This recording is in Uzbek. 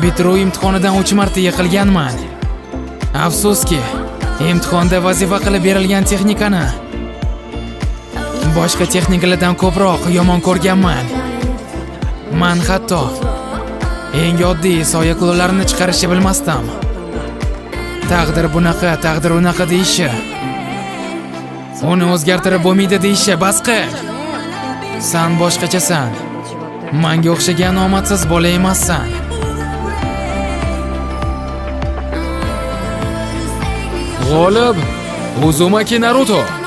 Bitiruv imtihonidan 3 marta yiqilganman. Afsuski, imtihonda vazifa qilib berilgan texnikani boshqa texnikalardan ko'proq yomon ko'rganman. Man hatto eng oddiy soya klonlarini chiqarishni bilmasdim. Taqdir bunaqa, taqdir unaqa deyishi, uni o'zgartirib bo'lmaydi deyishi, bas qil. San boshqachasan. Manga o'xshagan omadsiz bola emassan. G'olib Uzumaki Naruto.